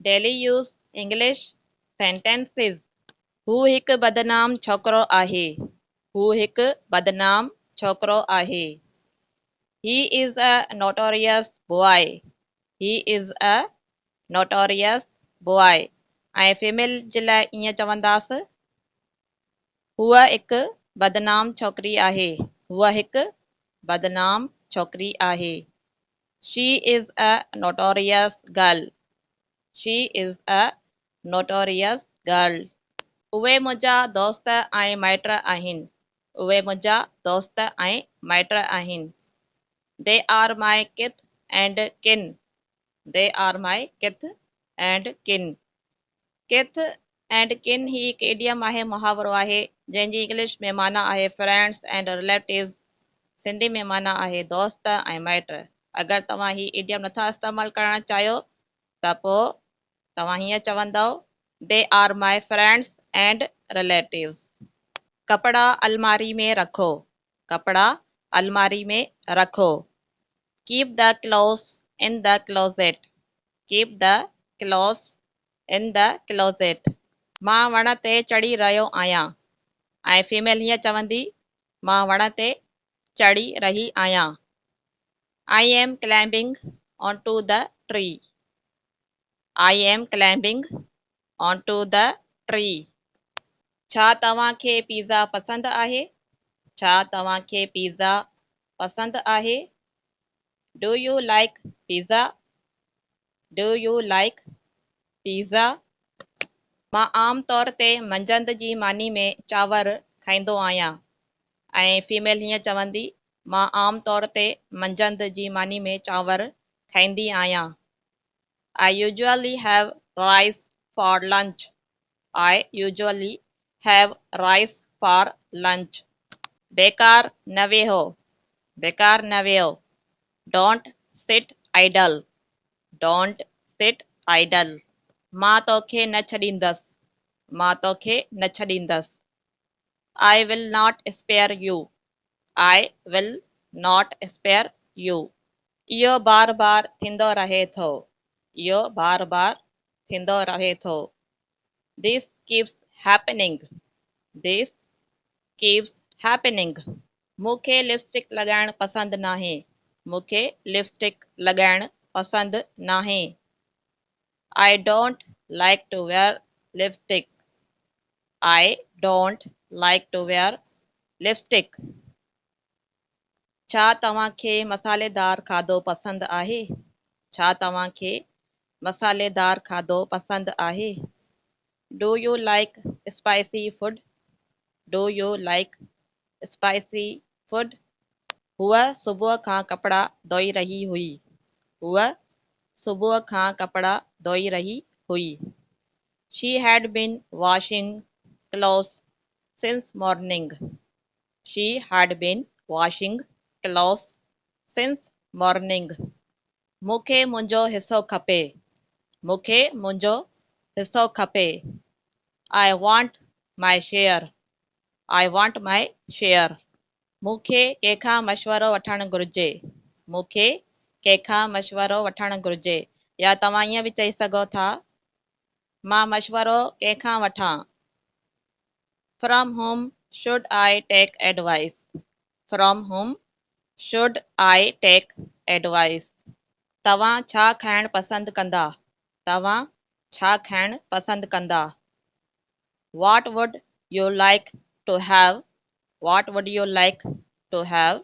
Daily use English sentences. هو هڪ بدنام ڇوڪرو آهي. هو هڪ بدنام ڇوڪرو آهي. He is a notorious boy. He is a notorious boy. ۽ Female جي لاء ائين چونداس، هوء هڪ بدنام ڇوڪري آهي. هوء هڪ بدنام ڇوڪري آهي. She is a notorious girl. She is a notorious girl. اهي منهنجا دوست ۽ مائٽ آهن. اهي منهنجا دوست ۽ مائٽ آهن. They are my kith and kin. They are my kith and kin. Kith and kin هي هڪ ايڊيم آهي، محاورو آهي، جنهن جي انگلش ۾ معنيٰ آهي Friends and Relatives، Sindhi ۾ معنيٰ آهي دوست ۽ مائٽ. اگر توهان هي ايڊيم نٿا استعمال ڪرڻ چاهيو ته پوء توهان هيئن چوندؤ They are my friends and relatives. ڪپڙا الماري ۾ رکو. ڪپڙا الماري ۾ رکو. Keep the clothes in the closet. Keep the clothes in the closet. مان وڻ تي چڙهي رهيو آهيان. ۽ فيميل هيئن چوندي، مان وڻ تي چڙهي رهي آهيان. I am climbing onto the tree. I am climbing onto the tree. ڇا توهان کي پيزا پسند آهي؟ ڇا توهان کي پيزا پسند آهي؟ Do you like pizza? Do you like pizza? مان عام طور تي منجهند جي ماني ۾ چانور کائيندو آهيان. ۽ فيميل هيئن چوندي، مان عام طور تي منجهند جي ماني ۾ چانور کائيندي آهيان. I usually have rice for lunch. I usually have rice for lunch. بيڪار نه ويهو. بيڪار نه ويهو. Don't sit idle. Don't sit idle. مان توکي نه ڇڏيندس. مان توکي نه ڇڏيندس. I will not spare you. I will not spare you. اهو بار بار ٿيندو رهي ٿو. اهو بار بار ٿيندو رهي ٿو. This keeps happening. This keeps happening. مون کي لپسٽڪ لڳائڻ پسند ناهي. مون کي لپسٽڪ لڳائڻ پسند ناهي. I don't like to wear lipstick. I don't like to wear lipstick. ڇا توهان کي مصالحيدار کاڌو پسند آهي؟ ڇا توهان کي مصالحيدار کاڌو پسند آهي؟ Do you like spicy food? Do you like spicy food? هوء صبح کان ڪپڙا ڌوئي رهي هئي. هوء صبح کان ڪپڙا ڌوئي رهي هئي. She had been washing clothes since morning. She had been washing clothes since morning. مون کي منهنجو حصو کپي. مون کي منهنجو حصو کپي. I want my share. I want my share. مون کي ڪنهن کان مشورو وٺڻ گهرجي؟ مون کي ڪنهن کان مشورو وٺڻ گهرجي؟ يا توهان ائين به چئي سگهو ٿا، مان مشورو ڪنهن کان وٺان؟ From whom should I take advice? From whom should I take advice? توهان ڇا کائڻ پسند ڪندا؟ توهان ڇا کائڻ پسند ڪندا؟ What would you like to have? What would you like to have?